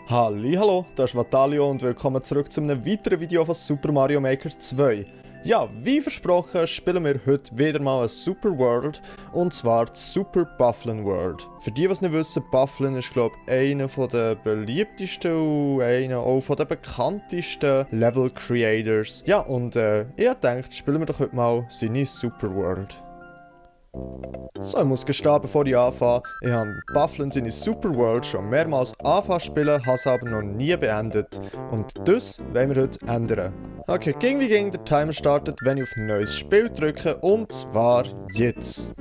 Hallihallo, das ist Watalyo und willkommen zurück zu einem weiteren Video von Super Mario Maker 2. Ja, wie versprochen spielen wir heute wieder mal eine Super World, und zwar die Super Buflen World. Für die, die es nicht wissen, Buflen ist glaube ich einer der beliebtesten und einer auch der bekanntesten Level Creators. Ja, und ich dachte, spielen wir doch heute mal seine Super World. So, ich muss gestehen, bevor ich anfange, ich habe Buflen seine Super World schon mehrmals angefangen zu spielen, habe es aber noch nie beendet. Und das wollen wir heute ändern. Okay, ging wie ging, der Timer startet, wenn ich auf ein neues Spiel drücke, und zwar jetzt.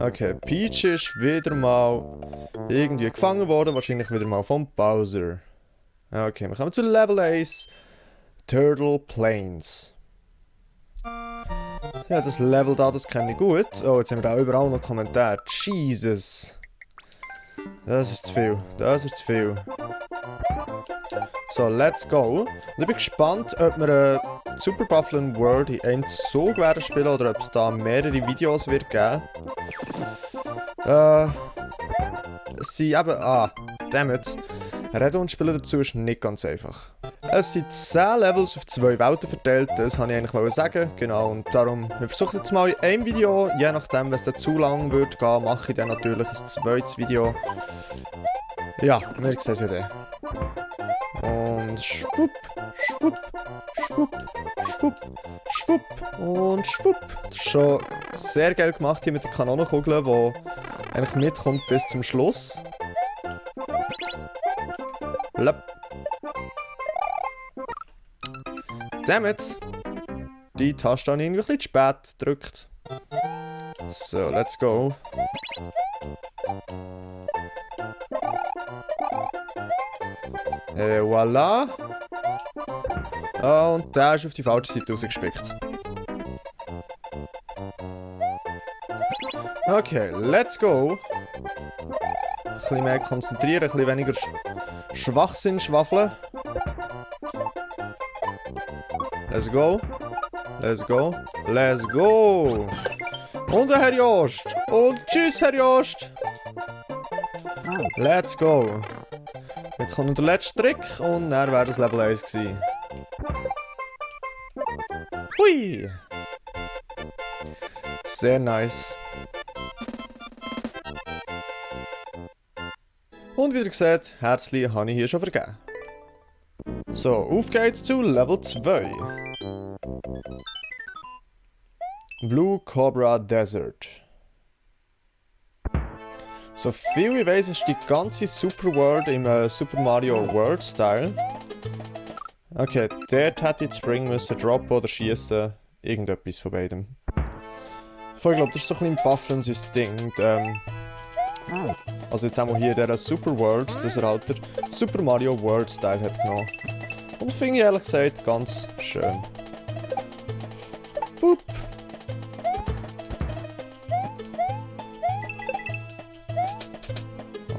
Okay, Peach ist wieder mal irgendwie gefangen worden, wahrscheinlich wieder mal vom Bowser. Okay, wir kommen zu Level 1, Turtle Plains. Ja, das Level da, das kenne ich gut. Oh, jetzt haben wir da überall noch Kommentare. Jesus. Das ist zu viel. Das ist zu viel. So, let's go. Und ich bin gespannt, ob wir Super Buflen World in einem Zug werden spielen oder ob es da mehrere Videos wird geben. Es sind eben... dammit. Reden und spielen dazu ist nicht ganz einfach. Es sind 10 Levels auf 2 Welten verteilt, das wollte ich eigentlich sagen. Genau, und darum, wir versuchen jetzt mal in einem Video, je nachdem, wenn es dann zu lang wird gehen, mache ich dann natürlich ein zweites Video. Ja, wir sehen es ja dann. Und schwupp, schwupp, schwupp, schwupp, schwupp und schwupp. Das ist schon sehr geil gemacht hier mit der Kanonenkugel, die eigentlich mitkommt bis zum Schluss. Lapp. Dammit! Die Taste habe ich irgendwie ein bisschen zu spät gedrückt. So, let's go. Voilà. Und der ist auf die falsche Seite rausgespickt. Okay, let's go. Ein bisschen mehr konzentrieren, ein bisschen weniger Schwachsinn schwafeln. Let's go. Let's go. Let's go. Und der Herr Jost. Und tschüss, Herr Jost. Let's go. Jetzt kommt der letzte Trick und dann wäre das Level 1 gewesen. Hui. Sehr nice. Und wie ihr seht, Herzli habe ich hier schon vergeben. So, auf geht's zu Level 2. Blue Cobra Desert. So viel ich weiss, ist die ganze Super World im Super Mario World Style. Okay, dort hätte ich den Spring müssen droppen oder schießen. Irgendetwas von beidem. Ich glaube, das ist so ein bisschen Buflen sein Ding. Also jetzt haben wir hier der Super World, dass er halt der Super Mario World Style hat genommen. Und finde ich ehrlich gesagt ganz schön. Boop.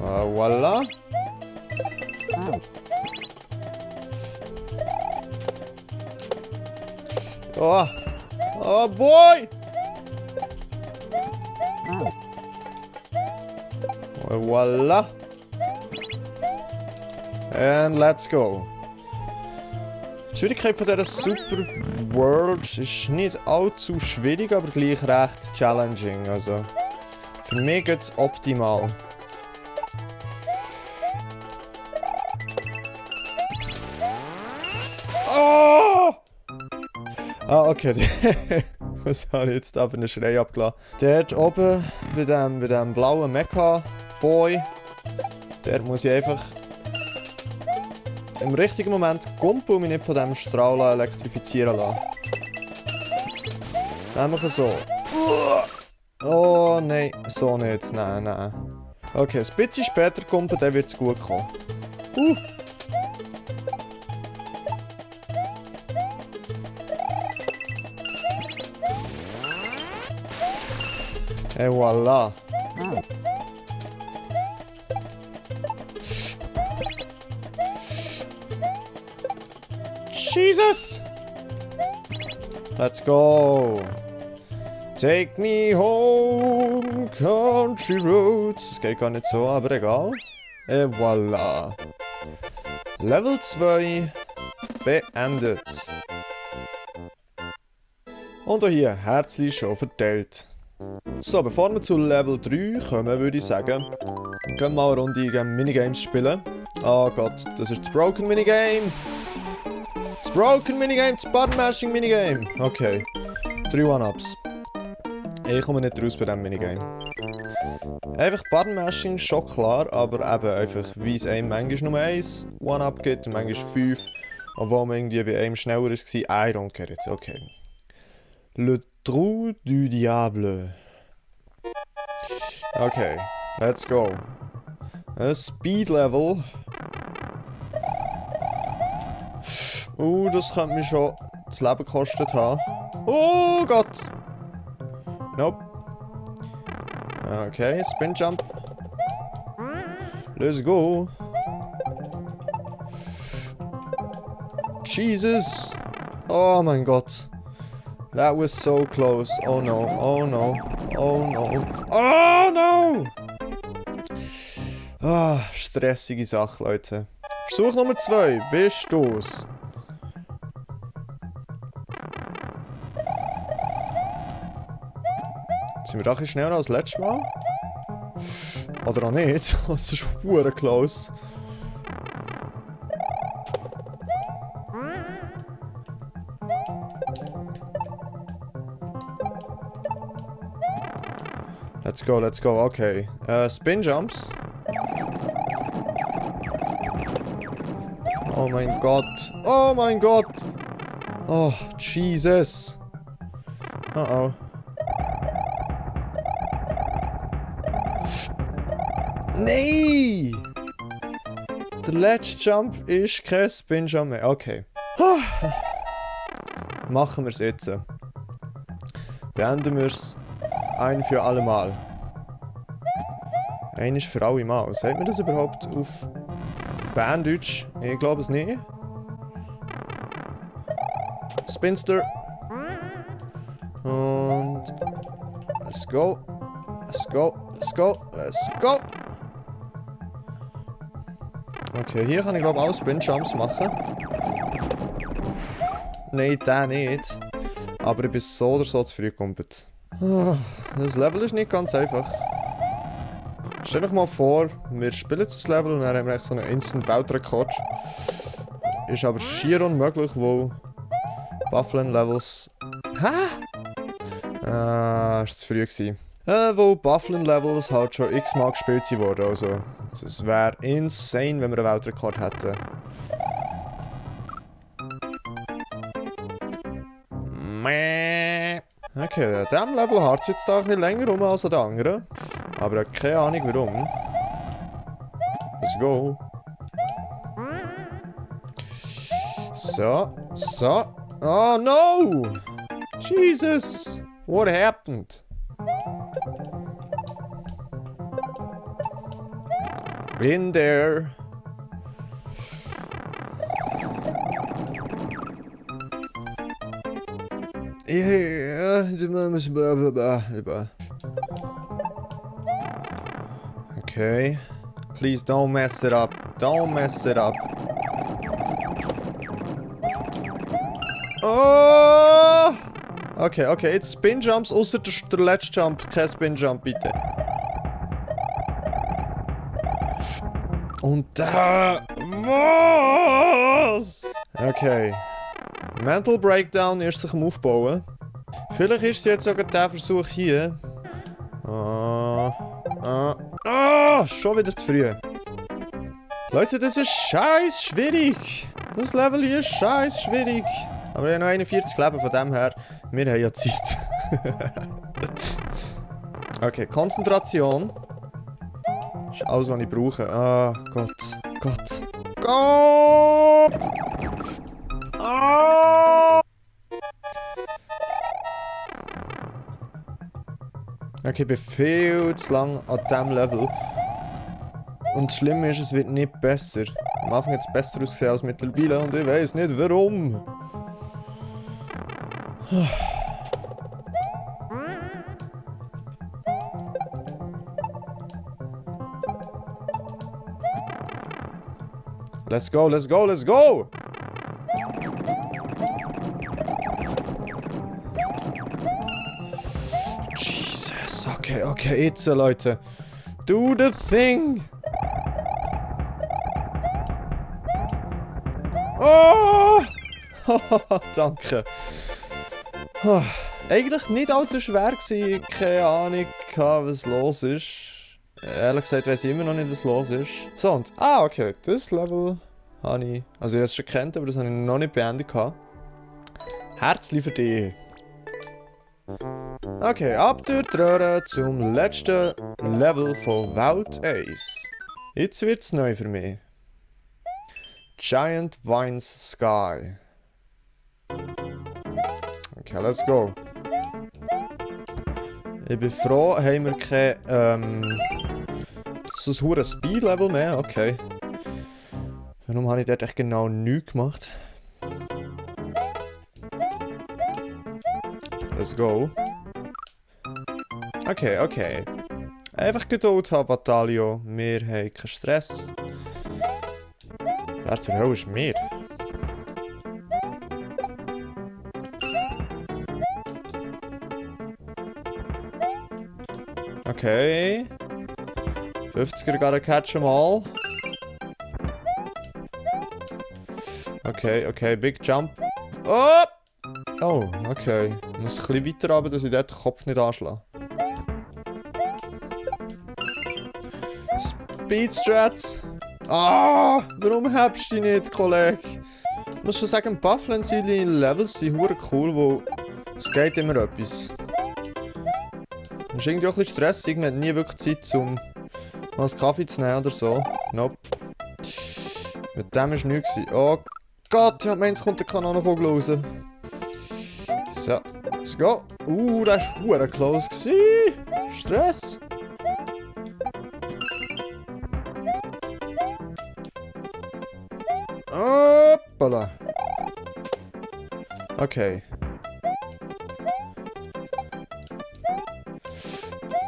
Voilà. Oh. Oh boy! Voilà. And let's go. Die Schwierigkeit von dieser Super World ist nicht allzu schwierig, aber gleich recht challenging. Also für mich geht es optimal. Oh! Okay. Was habe ich jetzt da für einen Schrei abgelassen? Dort oben, bei dem blauen Mecha-Boy, der muss ich einfach im richtigen Moment kumpen und mich nicht von diesem Strahlen elektrifizieren lassen. Nämlich so. Oh nein, so nicht. Nein, nein. Okay, ein bisschen später kumpen, dann wird es gut kommen. Et voilà. Jesus! Let's go! Take me home, country roads. Es geht gar nicht so, aber egal. Voilà. Level 2 beendet. Und auch hier herzlich schon verteilt. So, bevor wir zu Level 3 kommen, würde ich sagen, gehen wir mal eine Runde Minigames spielen. Oh Gott, das ist das Broken Minigame. Das Broken Minigame, das Button Mashing Minigame. Okay, 3 One-Ups. Ich komme nicht raus bei diesem Minigame. Einfach Button Mashing, schon klar, aber eben einfach, wie es einem manchmal nur 1 One-Up gibt und manchmal 5. Obwohl man irgendwie bei einem schneller war. I don't get it. Okay. Le Trou du Diable. Okay, let's go. Speed Level. Das könnte mich schon das Leben gekostet haben. Oh Gott! Nope. Okay, Spin Jump. Let's go. Jesus! Oh mein Gott. That was so close. Oh no, oh no, oh no. Oh no! Ah, stressige Sache, Leute. Versuch Nummer 2. Bist du's? Sind wir da ein bisschen schneller als letztes Mal? Oder auch nicht? Das ist verdammt close. Let's go, okay. Spin Jumps. Oh mein Gott. Oh mein Gott. Oh, Jesus. Uh-oh. Nee! Der letzte Jump ist kein Spin Jump mehr. Okay. Machen wir es jetzt. Beenden wir es ein für alle Mal. Ein ist für alle Mal. Sagt man das überhaupt auf Berndeutsch? Ich glaube es nicht. Spinster. Und... Let's go. Let's go. Let's go. Let's go. Okay, hier kann ich glaube ich auch Spin-Jumps machen. Nein, der nicht. Aber ich bin so oder so zu früh gekommen. Das Level ist nicht ganz einfach. Stell dir mal vor, wir spielen jetzt das Level und dann haben wir so einen Instant-Weltrekord. Ist aber schier unmöglich, wo Buflen-Levels... Hä? Ist zu früh gewesen. Wo Buflen-Levels halt schon x-mal gespielt wurden, also... Das wäre insane, wenn wir einen Weltrekord hätten. Okay, an diesem Level hart es jetzt da ein bisschen länger rum als an den anderen. Aber ich habe keine Ahnung warum. Let's go. So, so. Oh no! Jesus! What happened? Been there. Okay. Please don't mess it up. Don't mess it up. Oh! Okay, okay. Jetzt Spin Jumps, außer der letzte Jump. Kein Spin Jump, bitte. Und da... Was? Okay. Mental Breakdown ist sich am Aufbauen. Vielleicht ist es jetzt sogar der Versuch hier. Schon wieder zu früh. Leute, das ist scheiß schwierig. Das Level hier ist scheiß schwierig. Aber ich habe noch 41 Leben, von dem her, wir haben ja Zeit. Okay, Konzentration. Das ist alles, was ich brauche. Ah, Gott. Gott. Gott! Ah! Okay, ich bin viel zu lang an diesem Level. Und das Schlimme ist, es wird nicht besser. Am Anfang hat es besser ausgesehen als mittlerweile und ich weiß nicht warum. Let's go, let's go, let's go! Jesus, okay, jetzt, Leute. Do the thing! Oh! Danke. Eigentlich nicht allzu schwer gewesen. Keine Ahnung, was los ist. Ehrlich gesagt weiß ich immer noch nicht, was los ist. So, und... okay. Das Level habe ich... Also ich habe es schon gekannt, aber das habe ich noch nicht beendet gehabt. Herzlich für dich. Okay, ab durch die Röhre zum letzten Level von Welt 1. Jetzt wird es neu für mich. Giant Vines Sky. Okay, let's go. Ich bin froh, haben wir kein so ein hohes Speed-Level mehr. Okay. Warum habe ich dort echt genau nichts gemacht? Let's go. Okay. Einfach Geduld haben, Watalyo. Wir haben keinen Stress. Wer zur Hölle ist mir? Okay. 50er gotta catch them all. Okay, big jump. Oh! Oh, okay. Ich muss ein bisschen weiter runter, dass ich dort den Kopf nicht anschlage. Speedstrats. Warum hebst du dich nicht, Kollege? Ich muss schon sagen, Buflen seine Levels sind hure cool, wo es geht immer etwas. Das ist irgendwie auch ein bisschen stressig, man hat nie wirklich Zeit, um mal einen Kaffee zu nehmen oder so. Nope. Mit dem war nichts. Oh Gott, ja, meins kommt der Kanonenvogel raus. So, let's go. Das war hure close gewesen. Stress. Hoppala. Okay.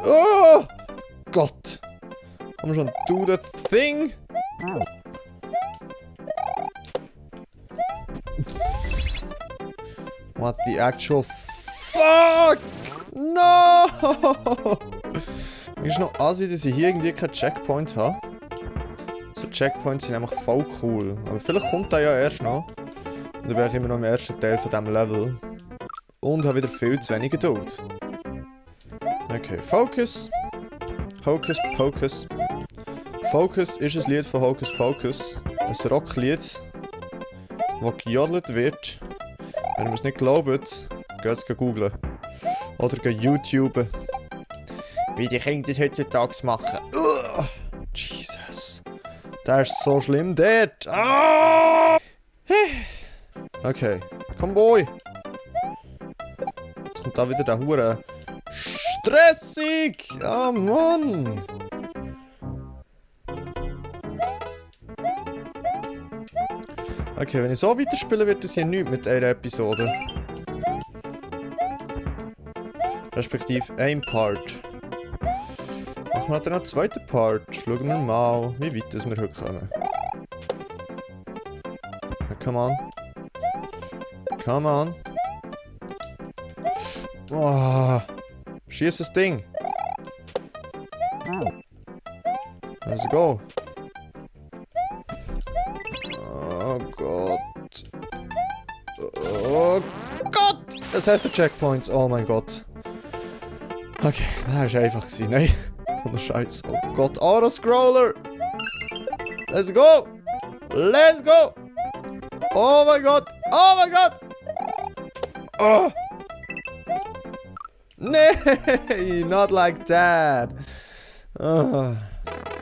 Oh Gott. Komm schon, do the thing. What the actual fuck? No! Ist noch assi, dass ich hier irgendwie keinen Checkpoint habe. So Checkpoints sind einfach voll cool. Aber vielleicht kommt der ja erst noch. Und dann bin ich immer noch im ersten Teil von diesem Level. Und habe wieder viel zu wenig Geduld. Okay, Focus. Hocus Pocus. Focus ist ein Lied von Hocus Pocus. Ein Rocklied, das gejodelt wird. Wenn ihr es nicht glaubt, geht es googlen. Oder YouTuben. Wie die Kinder das heutzutage machen. Jesus. Das ist so schlimm dort. Okay, komm boy. Jetzt kommt da wieder der Hure. Stressig! Oh Mann! Okay, wenn ich so weiterspiele, wird das hier nichts mit einer Episode. Respektive ein Part. Machen wir dann noch einen zweiten Part. Schauen wir mal, wie weit wir heute kommen. Come on. Come on. Oh. Schieß das Ding. Let's go. Oh Gott. Oh Gott! Es hat einen Checkpoint. Oh mein Gott. Okay, das war einfach gewesen. Nein. So eine Scheiße. Oh Gott. Auto-Scroller. Let's go. Let's go. Oh mein Gott. Oh mein Gott. Oh. Nee, not like that.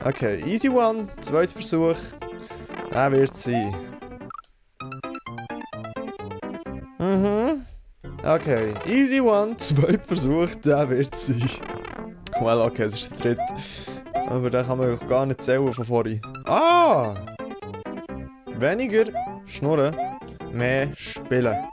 Okay, easy one. Zweiter Versuch. Er wird sein. Okay, easy one. Zweiter Versuch, der wird sein. Well, okay, es ist der dritte. Aber den kann man gar nicht zählen von vorhin. Weniger schnurren, mehr spielen.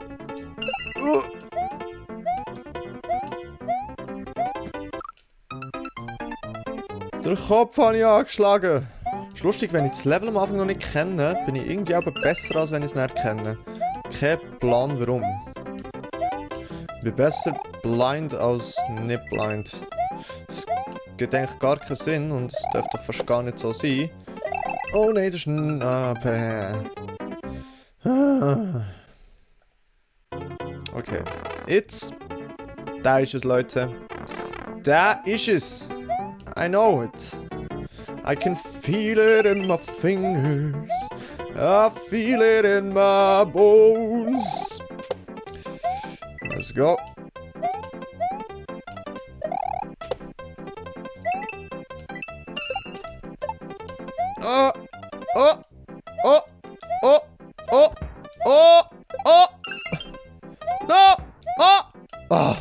Den Kopf habe ich angeschlagen. Ist lustig, wenn ich das Level am Anfang noch nicht kenne, bin ich irgendwie aber besser, als wenn ich es nicht kenne. Kein Plan warum. Ich bin besser blind als nicht blind. Das gibt eigentlich gar keinen Sinn und es dürfte doch fast gar nicht so sein. Oh nein, das ist ein... Okay. Jetzt. Da ist es, Leute. Da ist es. I know it. I can feel it in my fingers. I feel it in my bones. Let's go. Oh, oh, oh, oh, oh, oh, oh. No! Oh! Oh!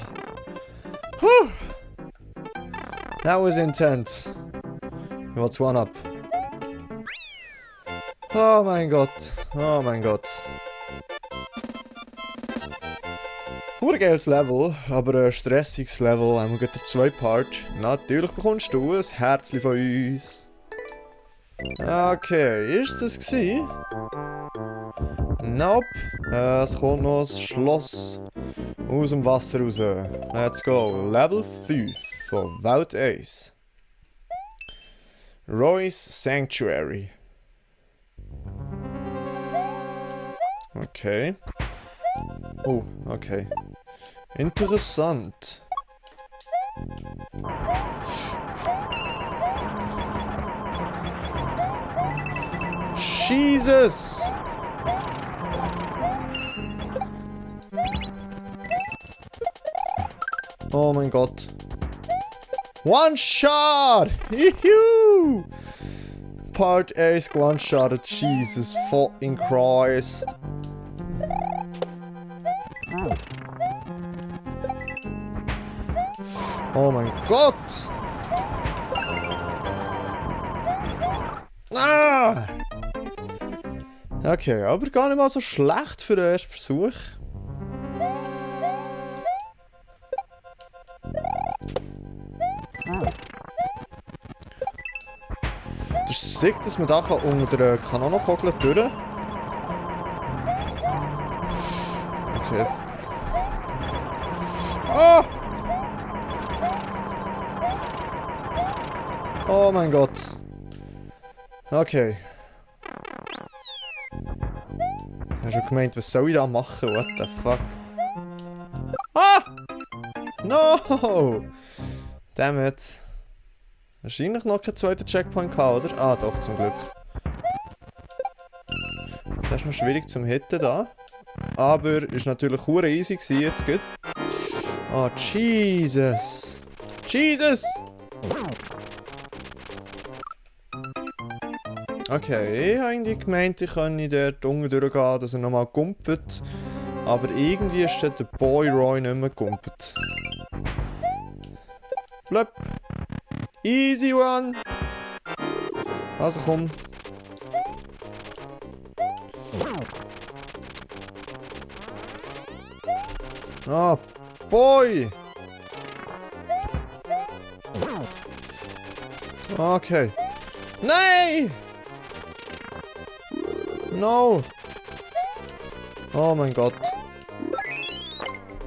Whew! That was intense. What's one up? Oh mein Gott. Oh mein Gott. Geiles Level, aber ein stressiges Level. Einmal geht der 2 Part. Natürlich bekommst du ein Herzchen von uns. Okay, ist das gsi? Nope. Es kommt noch ein Schloss aus dem Wasser raus. Let's go. Level 5 von Welt 1. Roy's Sanctuary. Okay. Oh, okay. Interessant. Jesus! Oh mein Gott. One shot! Juhu! Part A ist one-shotted. Jesus fucking Christ. Oh mein Gott! Ah! Okay, aber gar nicht mal so schlecht für den ersten Versuch. Das ist sick, dass man da unter der Kanonenkugel durch. Okay. Oh! Oh mein Gott. Okay. Ich habe schon gemeint, was soll ich da machen? What the fuck? Ah! No! Damn it. Wahrscheinlich noch kein zweiter Checkpoint gehabt, oder? Ah, doch, zum Glück. Das ist noch schwierig zum Hitten da. Aber ist natürlich hure easy gewesen jetzt gut. Oh, Jesus! Jesus! Okay, ich habe eigentlich gemeint, ich könnte dort unten durchgehen, dass er nochmal gumpet. Aber irgendwie ist der Boy Roy nicht mehr gumpet. Blöpp! Easy one! Also komm. Ah, Boy! Okay. Nein! No! Oh mein Gott.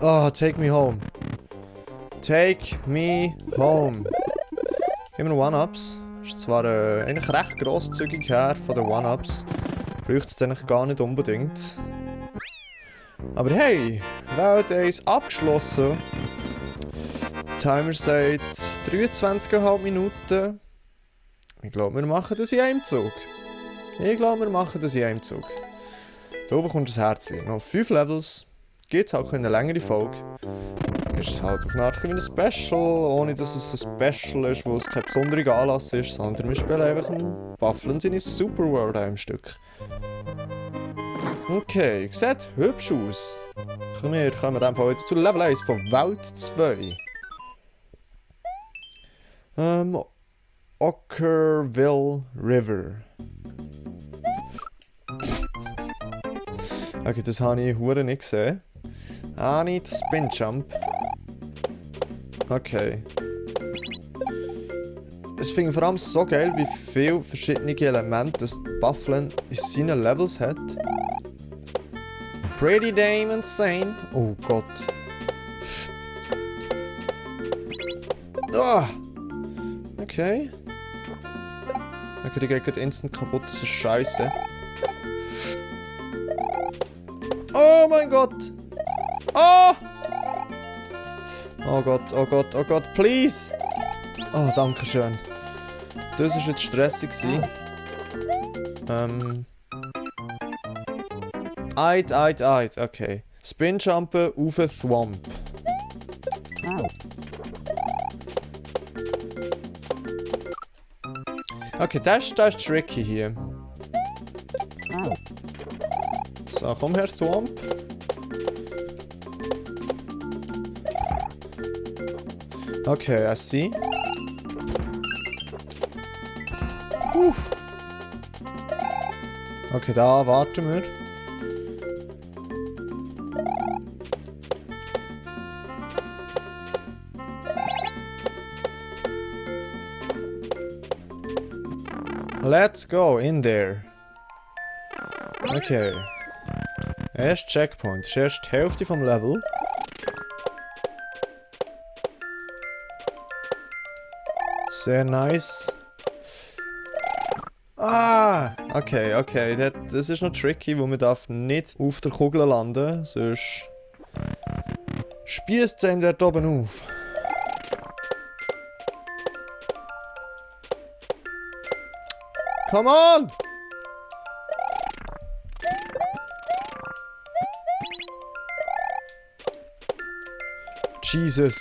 Oh, take me home. Take me home. Geben wir One-Ups. Ist zwar eigentlich recht grosszügig her von den One-Ups. Braucht es eigentlich gar nicht unbedingt. Aber hey, Welt 1 abgeschlossen. Timer sagt 23,5 Minuten. Ich glaube, wir machen das in einem Zug. Da bekommst du ein Herzchen. Noch 5 Levels. Gibt es auch eine längere Folge. Ist es halt auf eine Art wie ein Special, ohne dass es ein Special ist, wo es kein besonderer Anlass ist, sondern wir spielen einfach ein Buflen seine Super World einem Stück. Okay, sieht hübsch aus. Wir kommen dann jetzt zu Level 1 von Welt 2. Ockerville River. Okay, das habe ich hure nicht gesehen. I need Spin Jump. Okay. Ich finde vor allem so geil, wie viele verschiedene Elemente das Buflen in seinen Levels hat. Pretty damn insane. Oh Gott. Ah! Okay. Okay, die geht gerade instant kaputt, das ist scheiße. Oh mein Gott! Oh! Oh Gott, oh Gott, oh Gott, please! Oh, danke schön. Das war jetzt stressig. Eit, okay. Spinjumpen auf den Thwomp. Okay, das ist tricky hier. So, komm her, Thwomp. Okay, I see. Okay, da warten wir. Let's go in there. Okay. Erst Checkpoint. Das ist erst die Hälfte vom Level. Sehr nice. Ah! Okay. Das ist noch tricky, wo man darf nicht auf der Kugel landen, sonst spießt es einem dort oben auf. Come on! Jesus.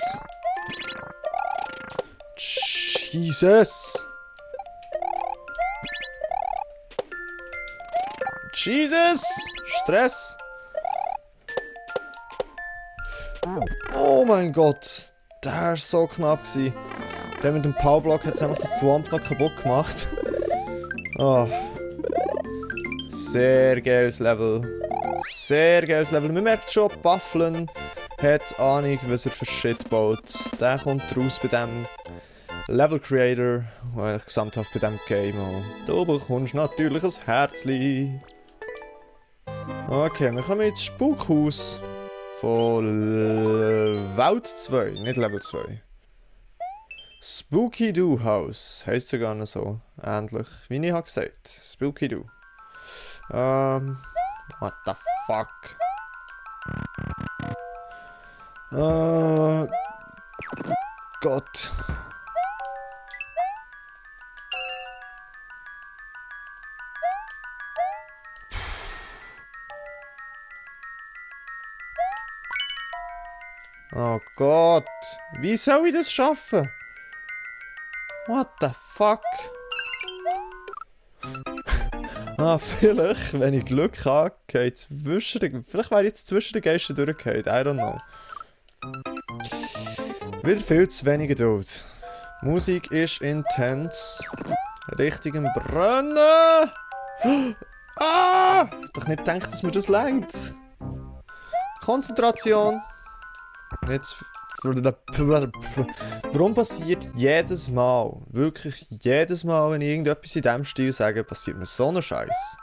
Stress! Oh mein Gott! Der war so knapp. Der mit dem Powerblock hat es einfach den Thwomp noch kaputt gemacht. Oh. Sehr geiles Level. Man merkt schon, Buflen hat Ahnung, was er für Shit baut. Der kommt raus bei dem Level Creator und eigentlich gesamthaft bei dem Game. Und du bekommst natürlich ein Herzli. Okay, wir kommen ins Spukhaus von Welt 2, nicht Level 2. Spooky Doo House heisst sogar noch so. Ähnlich, wie ich gesagt habe. Spooky Doo. What the fuck? Gott. Oh Gott. Wie soll ich das schaffen? What the fuck? Vielleicht, wenn ich Glück habe, geht zwischen den... Vielleicht wäre ich jetzt zwischen den Geistern durchgefallen. I don't know. Wieder viel zu wenig Geduld. Musik ist intens. Richtig im Brennen. Ah! Ich hab doch nicht gedacht, dass mir das reicht. Konzentration. Jetzt... Warum passiert jedes Mal, wirklich jedes Mal, wenn ich irgendetwas in diesem Stil sage, passiert mir so ein Scheiß?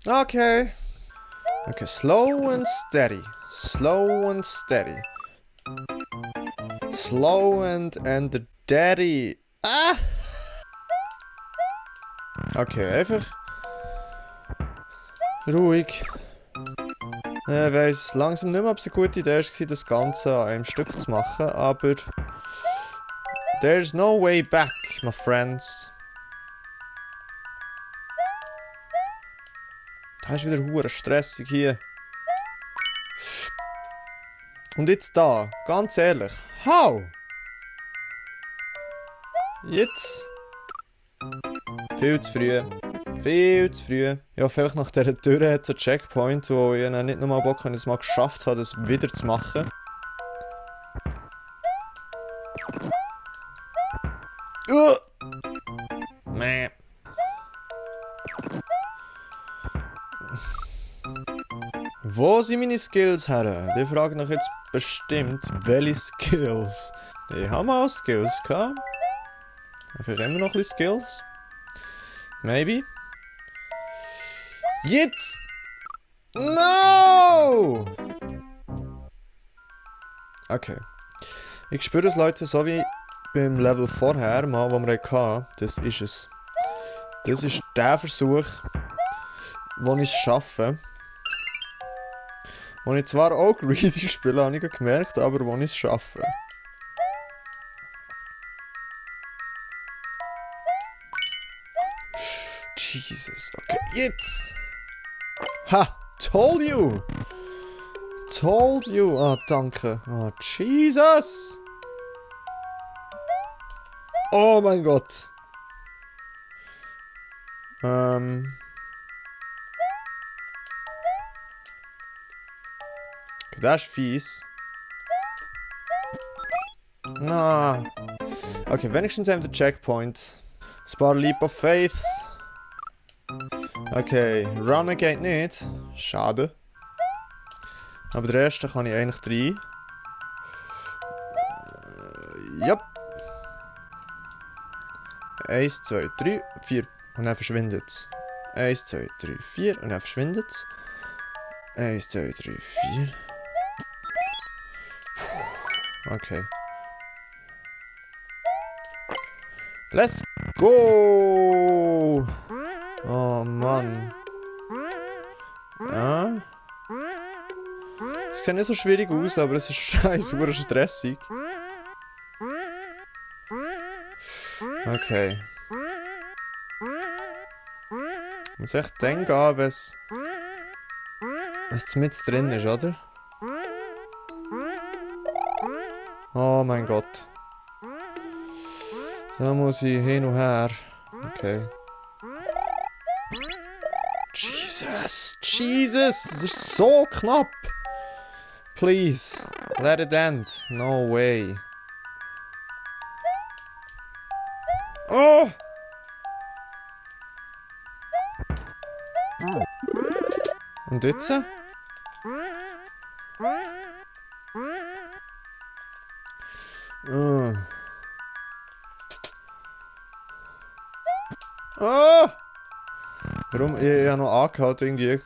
Okay. Okay, slow and steady. Slow and steady. Slow and daddy. Ah! Okay, einfach... ruhig. Ich weiss langsam nicht mehr, ob es eine gute Idee war, das Ganze an einem Stück zu machen, aber... There's no way back, my friends. Das ist wieder hure stressig hier. Und jetzt da, ganz ehrlich, how? Jetzt? Viel zu früh. Viel zu früh. Ja, vielleicht nach dieser Tür hat es einen Checkpoint, wo ich nicht nochmal Bock, wenn ich es mal geschafft habe, das wieder zu machen. Wo sind meine Skills her? Die fragen mich jetzt bestimmt, welche Skills. Ich habe mal Skills gehabt. Habe ich immer noch ein bisschen Skills? Maybe. Jetzt! No! Okay. Ich spüre es, Leute, so wie beim Level vorher, mal, wo wir hatten. Das ist es. Das ist der Versuch, wo ich es schaffe. Wo ich zwar auch greedy spiele, habe ich gemerkt, aber wo ich es schaffe. Jesus, okay, jetzt! Ha! Told you! Told you! Ah, danke. Ah, Jesus! Oh mein Gott! Das ist fies. Na. Okay, wenigstens haben wir den Checkpoint. Ein paar Leap of Faith. Okay, Runnen geht nicht. Schade. Aber der erste kann ich eigentlich rein. Yep. 1, 2, 3, 4. Und dann verschwindet es. 1, 2, 3, 4. Und dann verschwindet es. 1, 2, 3, 4. Okay. Let's go! Oh Mann. Ja. Es sieht nicht so schwierig aus, aber es ist scheiße, super stressig. Okay. Ich muss echt dann gehen, wenn es mit drin ist, oder? Oh mein Gott. Da muss ich hin und her. Okay. Jesus! Jesus! Es ist so knapp! Please, let it end. No way. Oh! Und jetzt? Oh! Warum? Ich habe noch angehalten irgendwie.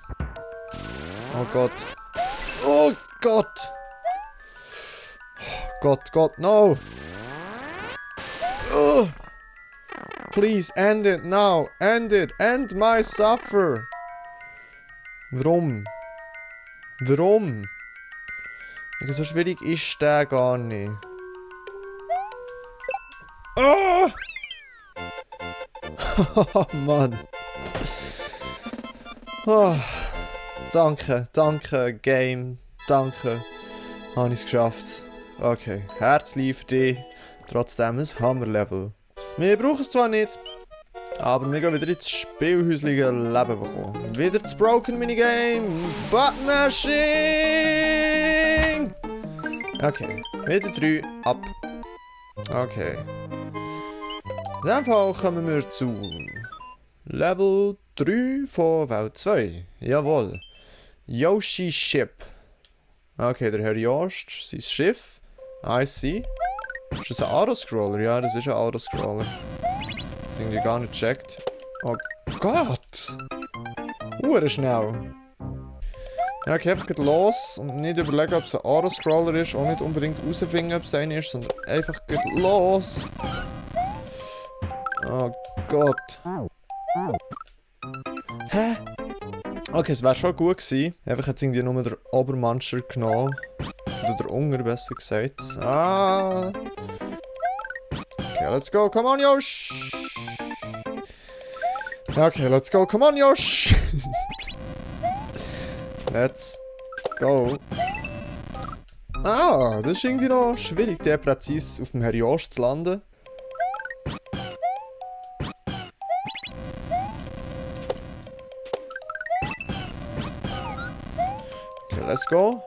Oh Gott. Oh Gott! Gott, Gott, no! Oh. Please, end it now! End it! End my suffer! Warum? Warum? So schwierig ist der gar nicht. Oh! Oh Mann. Oh. Danke, danke, Game. Danke. Habe ich es geschafft. Okay, herzlich für dich. Trotzdem ein Hammer-Level. Wir brauchen es zwar nicht, aber wir gehen wieder ins spielhäusliche Leben bekommen. Wieder das Broken Minigame. Button Mashing! Okay, wieder 3 ab. Okay. In diesem Fall kommen wir zu Level 3 von Welt 2. Jawohl. Yoshi Ship. Okay, der Herr Jost, sein Schiff. I see. Ist das ein Autoscroller? Ja, das ist ein Autoscroller. Irgendwie gar nicht gecheckt. Oh Gott! Schnell. Ja, okay, einfach los und nicht überlegen, ob es ein Autoscroller ist. Auch nicht unbedingt herausfinden, ob es einer ist, sondern einfach los. Oh Gott. Hä? Okay, es wäre schon gut gewesen. Einfach jetzt irgendwie nur der Obermanscher genommen. Oder der Unger, besser gesagt. Ah. Okay, let's go. Come on, Josh. Okay, let's go. Come on, Josh. Let's go. Ah, das ist irgendwie noch schwierig, der präzise auf dem Herr Josh zu landen. Okay, let's go.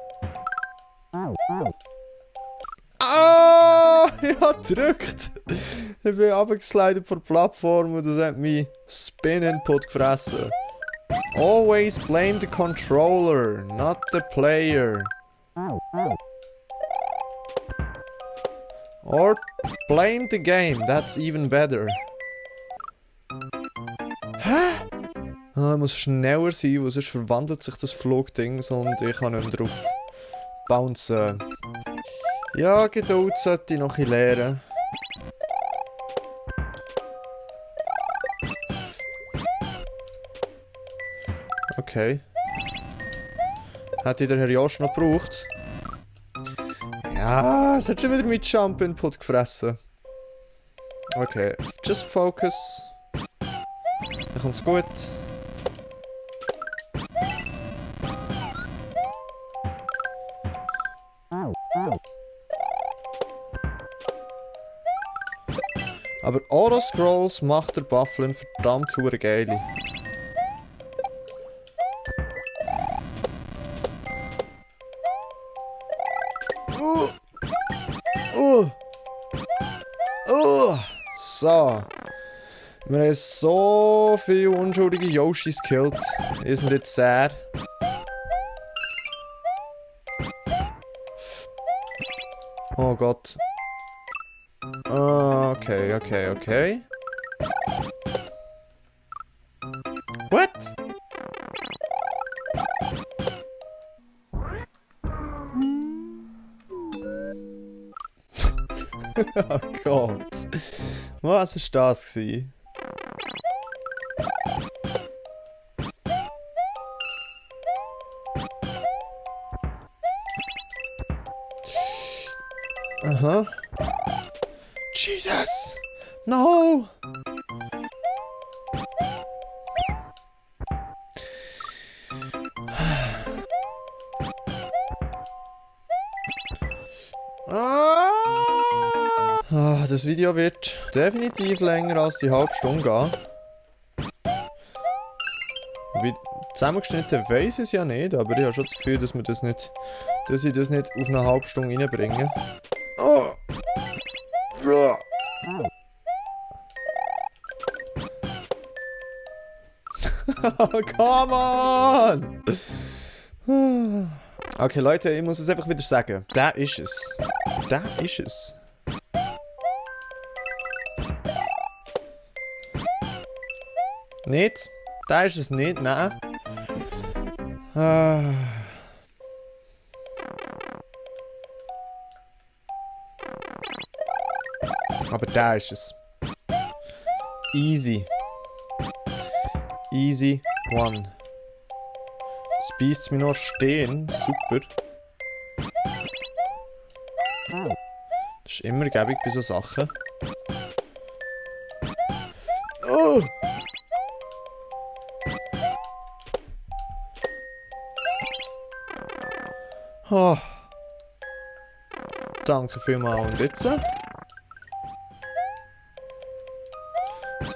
Ah, ich habe gedrückt. Ich bin runtergeslidet von der Plattform und das hat mich Spin-Input gefressen. Always blame the controller, not the player. Or blame the game, that's even better. Hä? Ah, ich muss schneller sein, weil sonst verwandelt sich das Flugding und ich kann nicht mehr drauf bouncen. Ja, Geduld sollte ich noch ein bisschen lernen. Okay. Hätte ich den Herr Josh noch gebraucht? Ja, es hat schon wieder mit Jump-Input gefressen. Okay, just focus. Dann kommt's gut. Aber Auto-Scrolls macht der Buflen verdammt hure geil. So. Wir haben so viele unschuldige Yoshis gekillt. Isn't it sad? Oh Gott. Okay, okay, okay. What? Oh Gott. Was ist das gewesen? Aha. Jesus! No! Das Video wird definitiv länger als die halbe Stunde gehen. Wie zusammengeschnitten weiss ich es ja nicht, aber ich habe schon das Gefühl, dass ich das nicht auf eine halbe Stunde reinbringe. Oh. Come on! Okay, Leute, ich muss es einfach wieder sagen. Da ist es. Da ist es. Nicht? Da ist es nicht, nein. Aber da ist es. Easy. Easy one. Jetzt beißt es mich noch stehen. Super. Das ist immer gäbig bei so Sachen. Oh! Oh. Danke vielmals. Und jetzt? Jetzt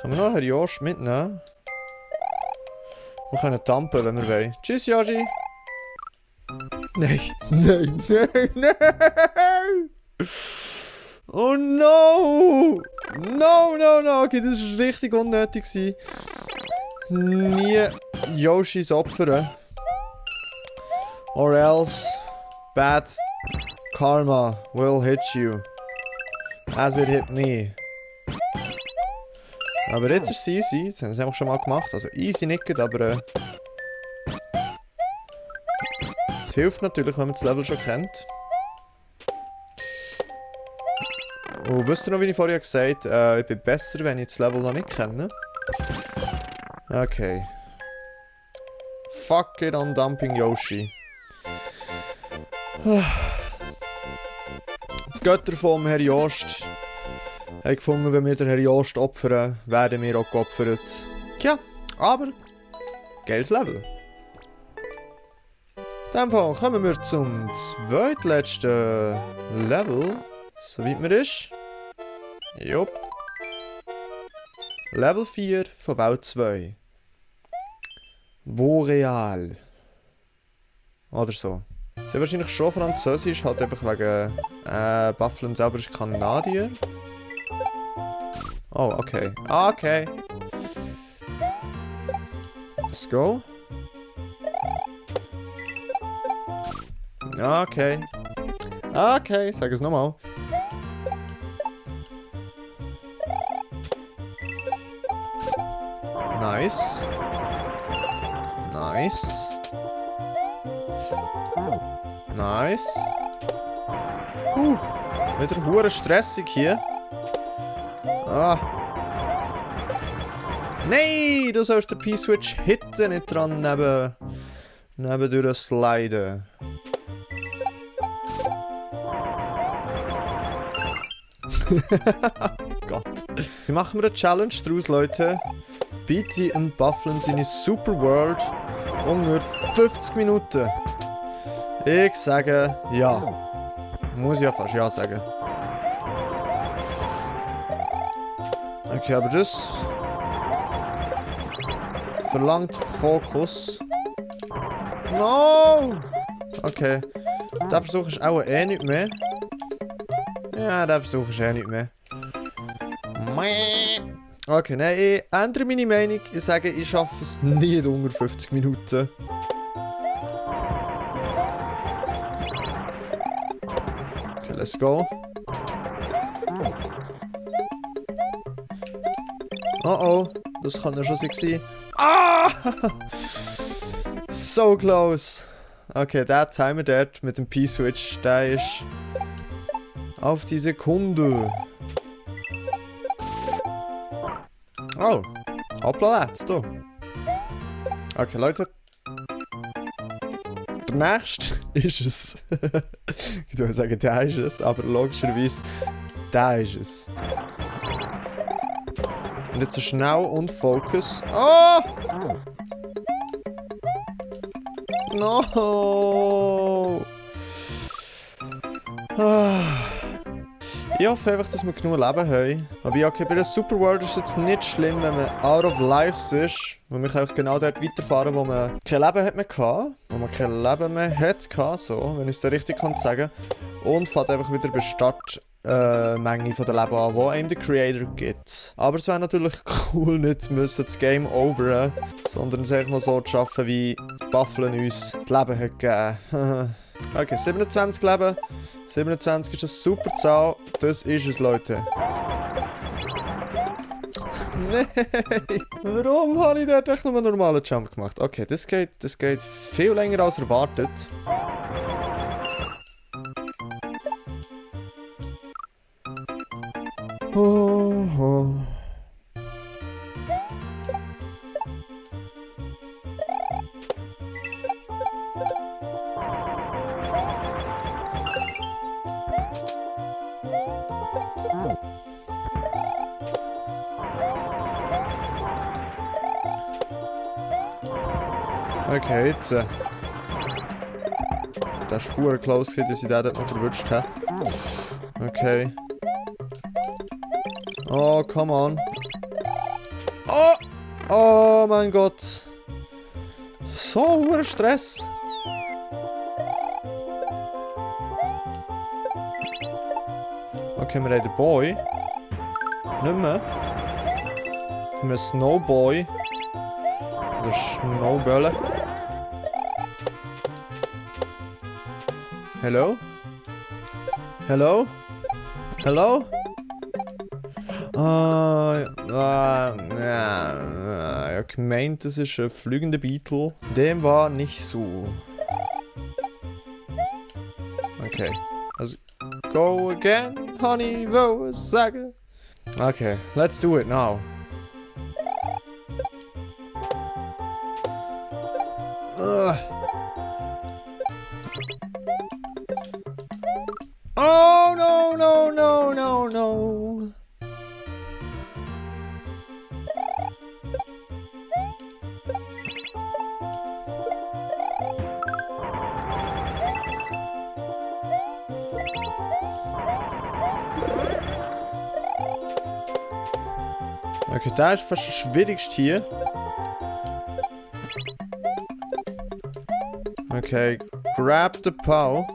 können wir noch Herr Josh mitnehmen. Wir können tampen, wenn wir wollen. Tschüss, Yoshi! Nein, nein, nein, nein! Oh no! No, no, no! Okay, das war richtig unnötig. Nie Yoshis opfern. Or else bad karma will hit you. As it hit me. Aber jetzt ist es easy. Jetzt haben sie es einfach schon mal gemacht. Also easy nicht, aber es hilft natürlich, wenn man das Level schon kennt. Und wisst ihr noch, wie ich vorher gesagt habe, ich bin besser, wenn ich das Level noch nicht kenne. Okay. Fuck it on Dumping Yoshi. Die Götter vom Herr Jost haben gefunden, wenn wir den Herr Jost opfern, werden wir auch geopfert. Tja, aber geiles Level. In dem Fall kommen wir zum zweitletzten Level, soweit mir ist. Jupp. Level 4 von Welt 2. Boreal. Oder so. Sie sind wahrscheinlich schon Französisch, halt einfach wegen Buflen selber ist Kanadier. Oh, okay. Okay. Let's go. Okay. Okay, sag es nochmal. Nice. Nice. Nice. Wieder hure stressig hier. Ah. Nein, du sollst den P-Switch hitten, nicht dran neben sliden. Gott. Wir machen eine Challenge daraus, Leute. Bitte im Buflen seine Super World ungefähr 50 Minuten. Ich sage ja. Muss ja fast ja sagen. Okay, aber das verlangt Fokus. No! Okay. Da versuche ich auch nicht mehr. Ja, da versuche ich nicht mehr. Okay, nein, ich ändere meine Meinung. Ich sage, ich schaffe es nicht unter 50 Minuten. Okay, let's go. Oh oh, das kann ja schon sein. Ah! So close. Okay, der Timer dort mit dem P-Switch, der ist auf die Sekunde. Oh, hoppla, jetzt du. Okay, Leute. Der nächste ist es. Ich würde sagen, der ist es, aber logischerweise, der ist es. Und jetzt so schnell und Fokus. Oh! No! Ich hoffe einfach, dass wir genug Leben haben. Aber ja, okay, bei der Super World ist es jetzt nicht schlimm, wenn man out of lives ist. Weil man kann auch genau dort weiterfahren, wo man kein Leben hat mehr gehabt. Wo man kein Leben mehr hat gehabt, so, wenn ich es da richtig kann sagen. Und fährt einfach wieder bei Startmenge von der Leben an, die einem der Creator gibt. Aber es wäre natürlich cool, nicht müssen das Game overen, sondern es eigentlich noch so zu schaffen, wie Buflen uns das Leben hat gegeben. Okay, 27 Leben. 27 ist eine super Zahl. Das ist es, Leute. Nein! Warum habe ich dort echt nur einen normalen Jump gemacht? Okay, das geht viel länger als erwartet. Oh, oh. Okay, jetzt. Das ist verdammt close, dass ich den dort noch verwünscht habe. Okay. Oh, come on. Oh! Oh mein Gott. So hoher Stress. Okay, wir haben den Boy. Nicht mehr. Wir haben einen Snowboy. Oder Snowbölle. Hello? Hello? Hello? Ja, gemeint, das ist ein fliegender Beetle. Dem war nicht so. Okay. Also, go again, honey, wo es sagen. Okay, let's do it now. Oh no, no, no, no, no. Okay, da ist fast das Schwierigste hier. Okay, grab the Pow.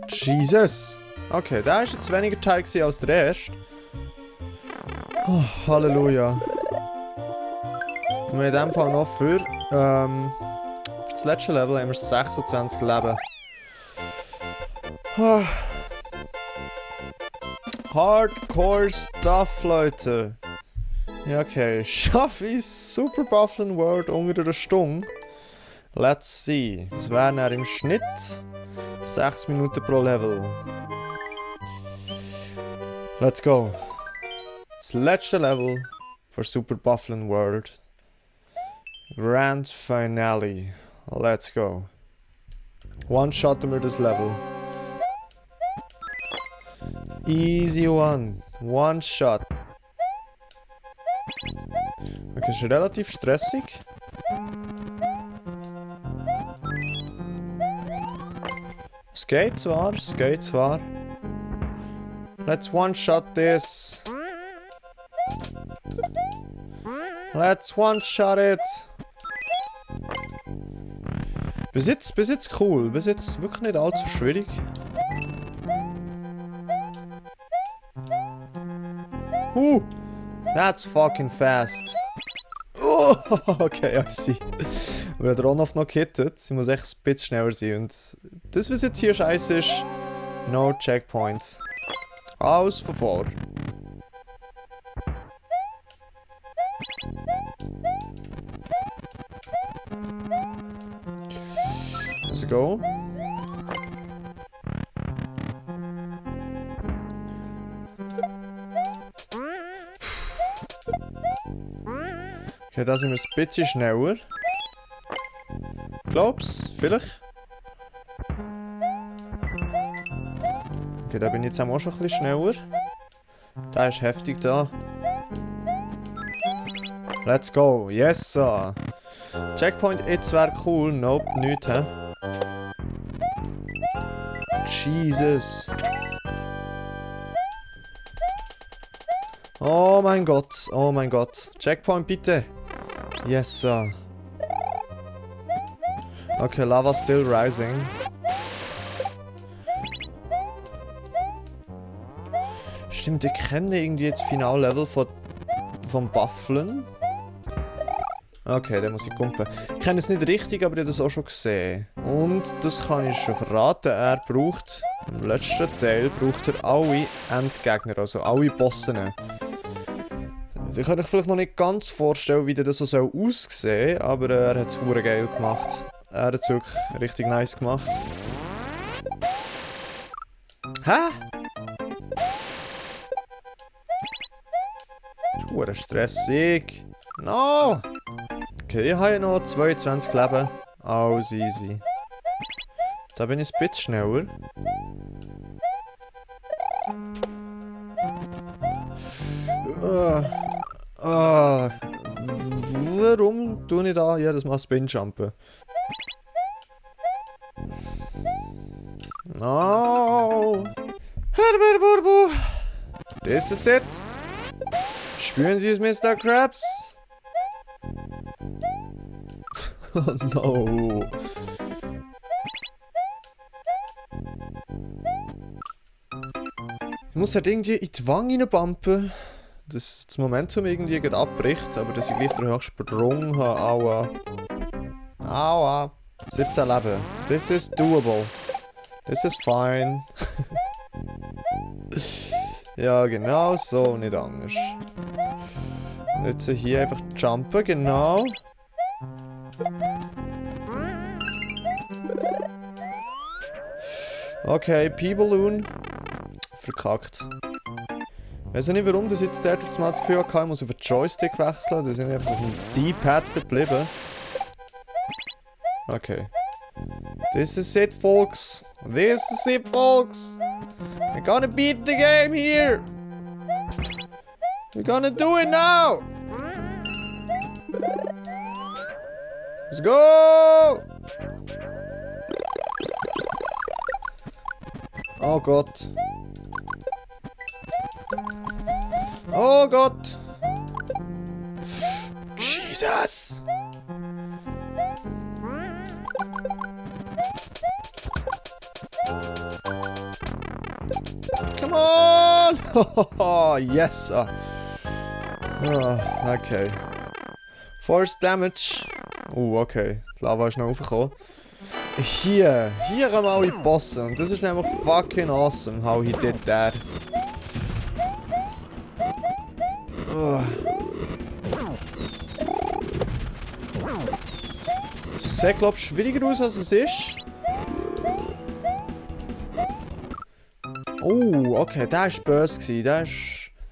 Jesus! Okay, da ist jetzt weniger Teil als der erste. Oh, Halleluja. Und in dem Fall noch für das letzte Level haben wir 26 Leben. Hardcore Stuff, Leute. Ja, okay. Schaffe ich Super Buflen World unter einer Stunde? Let's see. Das wären dann im Schnitt 6 Minuten pro Level. Let's go. Das letzte Level für Super Buflen World. Grand Finale. Let's go. One-shotten wir das Level. Easy one. One-shot. Okay, ist relativ stressig. Es geht zwar, es geht zwar. Let's one-shot this. Let's one-shot it. Bis jetzt cool. Bis jetzt wirklich nicht allzu schwierig. That's fucking fast. Oh, okay, I see. Wir haben Ronov noch gehittet. Sie muss echt ein bisschen schneller sein. Und das, was jetzt hier scheiße ist, no checkpoints. Alles von vor. Let's go. Okay, da sind wir ein bisschen schneller. Glaub's? Vielleicht? Okay, da bin ich jetzt auch schon ein bisschen schneller. Da ist heftig da. Let's go. Yes, sir. Checkpoint jetzt wäre cool. Nope, nicht, hä? Jesus. Oh mein Gott, oh mein Gott. Checkpoint bitte. Yes, sir. Okay, lava still rising. Stimmt, ich kenne irgendwie jetzt Finallevel vom Buflen. Okay, den muss ich kumpen. Ich kenne es nicht richtig, aber ich habe das auch schon gesehen. Und das kann ich schon verraten. Er braucht, im letzten Teil, braucht er alle Endgegner, also alle Bossen. Ich kann euch vielleicht noch nicht ganz vorstellen, wie das so aussehen soll, aber er hat es verdammt geil gemacht. Er hat es wirklich richtig nice gemacht. Hä? Verdammt stressig. No! Okay, ich habe ja noch 22 Leben. Alles easy. Da bin ich ein bisschen schneller. Warum tue ich da jedes Mal Spin-Jumpen? No! This is it! Spüren Sie es, Mr. Krabs? Oh no! Ich muss halt irgendwie in die Wange reinbumpen, dass das Momentum irgendwie abbricht, aber dass ich gleich den höchsten Sprung habe. Aua. Aua. 17 Leben. This is doable. This is fine. Ja, genau so, nicht anders. Und jetzt hier einfach jumpen, genau. Okay, P-Balloon. Verkackt. Ich weiß nicht, warum das jetzt dort auf das Gefühl hatte, ich muss auf den Joystick wechseln. Da sind wir einfach auf dem D-Pad geblieben. Okay. This is it, folks. This is it, folks. We're gonna beat the game here. We're gonna do it now. Let's go. Oh Gott. Oh Gott. Jesus. Come on. Yes. Okay. Force Damage. Okay. Die Lava ist noch raufgekommen. Hier kommen alle Bosse. Und das ist nämlich fucking awesome, how he did that. Es sieht, glaube ich, schwieriger aus, als es ist. Okay, der war böse. Der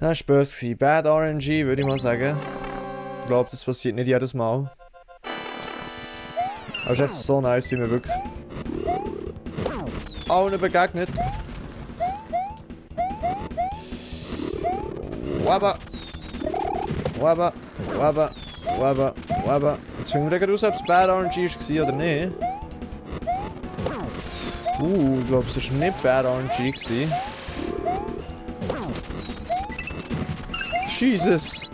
war böse. Bad RNG, würde ich mal sagen. Ich glaube, das passiert nicht jedes Mal. Aber es ist echt so nice, wie man wirklich allen begegnet. Wabba. Jetzt finden wir gerade raus, ob es Bad RNG war oder nicht. Ich glaube, es war nicht Bad RNG. Jesus!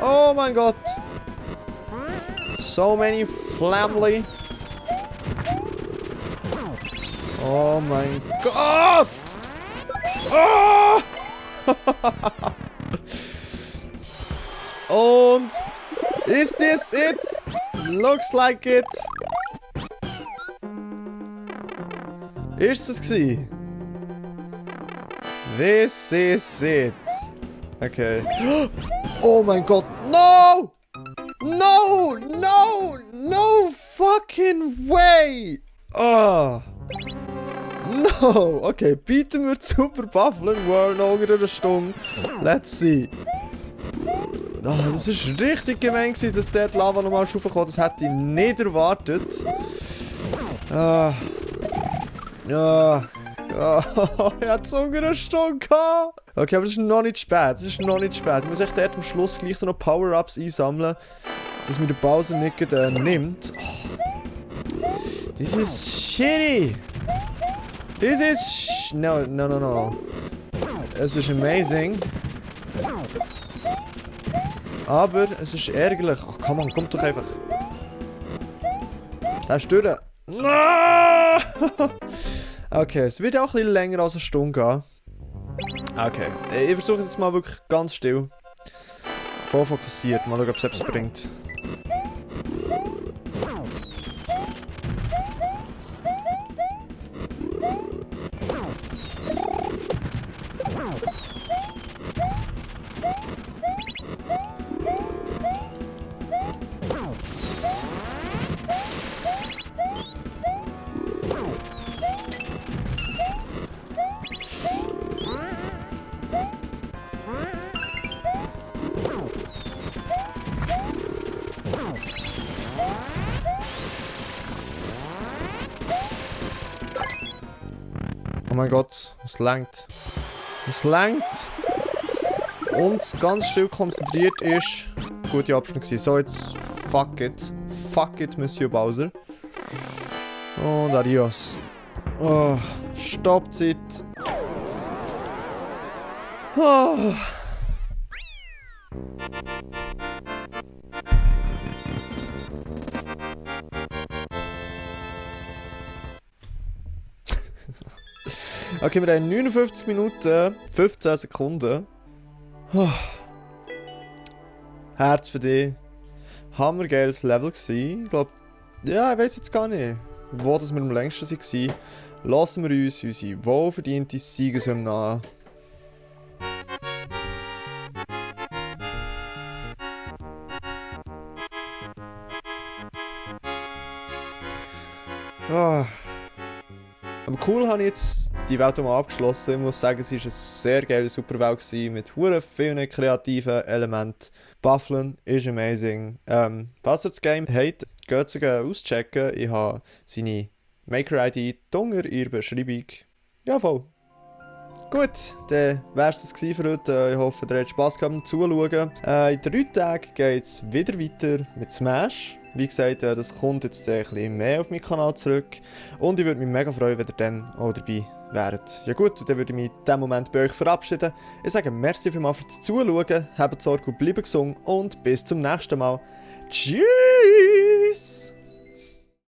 Oh mein Gott! So many family! Oh mein Gott! Oh! Und is this it? Looks like it. Ist es gewesen? This is it. Okay. Oh mein Gott. No! No! No! No fucking way! Oh. No! Okay, bieten wir Super Buflen World noch unter einer Stunde. Let's see. Oh, das war richtig gemein, dass der die Lava nochmal raufkommt. Das hätte ich nicht erwartet. Ich hatte so eine Stunde gehabt. Okay, aber es ist noch nicht spät. Ich muss echt dort am Schluss gleich noch Power-Ups einsammeln, dass mir der Bowser nicht nimmt. This is shitty. This is No. Es ist amazing. Aber es ist ärgerlich. Ach, come on, kommt doch einfach. Da ist durch. Okay, es wird auch ein bisschen länger als eine Stunde gehen. Okay, ich versuche jetzt mal wirklich ganz still. Voll fokussiert, mal schauen, ob es etwas bringt. Oh mein Gott, es langt. Es langt! Und ganz still konzentriert ist. Gute Abschnitt gewesen. So, jetzt fuck it. Fuck it, Monsieur Bowser. Und adios. Oh, Stoppzeit. Oh. Okay, wir haben 59 Minuten, 15 Sekunden. Herz für dich. Hammergeiles Level gewesen. Ich glaube, ja, ich weiß jetzt gar nicht, wo das wir am längsten waren. Lassen wir uns unsere wohlverdiente Siegeshymne an. Aber cool habe ich jetzt die Welt mal abgeschlossen. Ich muss sagen, es war eine sehr geile Superwelt mit vielen kreativen Elementen. Buflen ist amazing. Falls ihr das Game habt, geht es auschecken. Ich habe seine Maker-ID unten in der Beschreibung. Ja, voll. Gut, dann wäre es das für heute. Ich hoffe, ihr habt Spass gehabt beim Zuschauen. In 3 Tagen geht es wieder weiter mit Smash. Wie gesagt, das kommt jetzt ein bisschen mehr auf meinen Kanal zurück. Und ich würde mich mega freuen, wenn ihr dann auch dabei wäret. Ja gut, und dann würde ich mich in diesem Moment bei euch verabschieden. Ich sage merci vielmals fürs Zuschauen, habt Sorge und bleibt gesund und bis zum nächsten Mal. Tschüss!